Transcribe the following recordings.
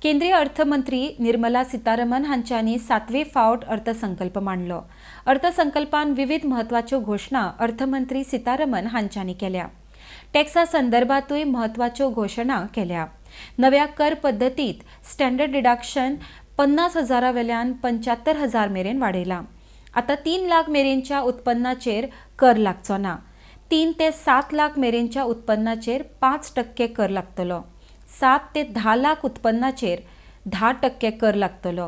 केंद्रीय अर्थमंत्री निर्मला सीतारमन हांच्यांनी सातवे फावट अर्थसंकल्प मांडलो. अर्थसंकल्पान विविध म्हत्वाच्यो घोशणा अर्थमंत्री सीतारमन हांच्यांनी केल्या. टॅक्सा संदर्भातूय म्हत्वाच्यो घोशणा केल्या. नव्या कर पद्दतीत स्टँडर्ड डिडक्शन 50,000 वेल्यान 75,000 मेरेन वाडयलां. आतां 3 लाख मेरेनच्या उत्पन्नाचेर कर लागचो ना. 3 ते 7 लाख मेरेनच्या उत्पन्नाचेर 5% कर लागतलो. 7 ते 10 लाख उत्पन्नाचेर 10% कर लागतलो.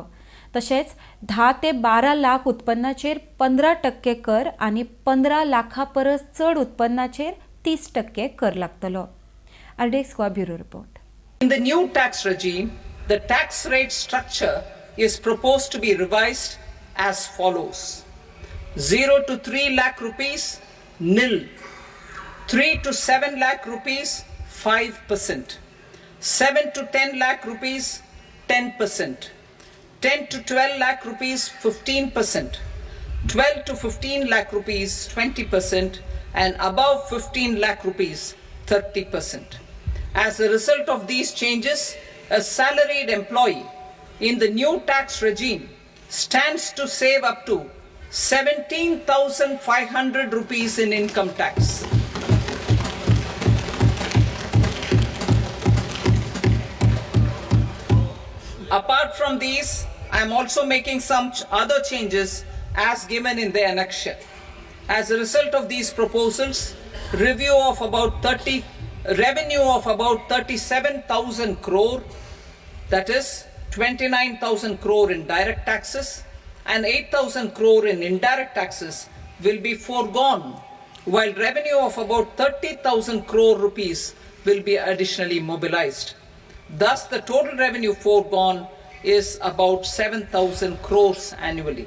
तशेंच 10 ते 12 लाख उत्पन्नाचेर 15% कर आनी 15 लाखा परस चड उत्पन्नाचेर 30% कर लागतलो. RDX Goa bureau report. In the new tax regime, the tax rate structure is proposed to be revised as follows. 0 to 3 lakh rupees, nil. 3 to 7 lakh rupees, 5%. 7 to 10 lakh rupees, 10%. 10 to 12 lakh rupees, 15%. 12 to 15 lakh rupees, 20%, and above 15 lakh rupees, 30%. As a result of these changes, a salaried employee in the new tax regime stands to save up to 17,500 rupees in income tax. Apart from these, I am also making some other changes as given in the annexure. As a result of these proposals, revenue of about 37,000 crore, that is 29,000 crore in direct taxes and 8,000 crore in indirect taxes, will be foregone, while revenue of about 30,000 crore rupees will be additionally mobilized. Thus, the total revenue foregone is about 7,000 crores annually.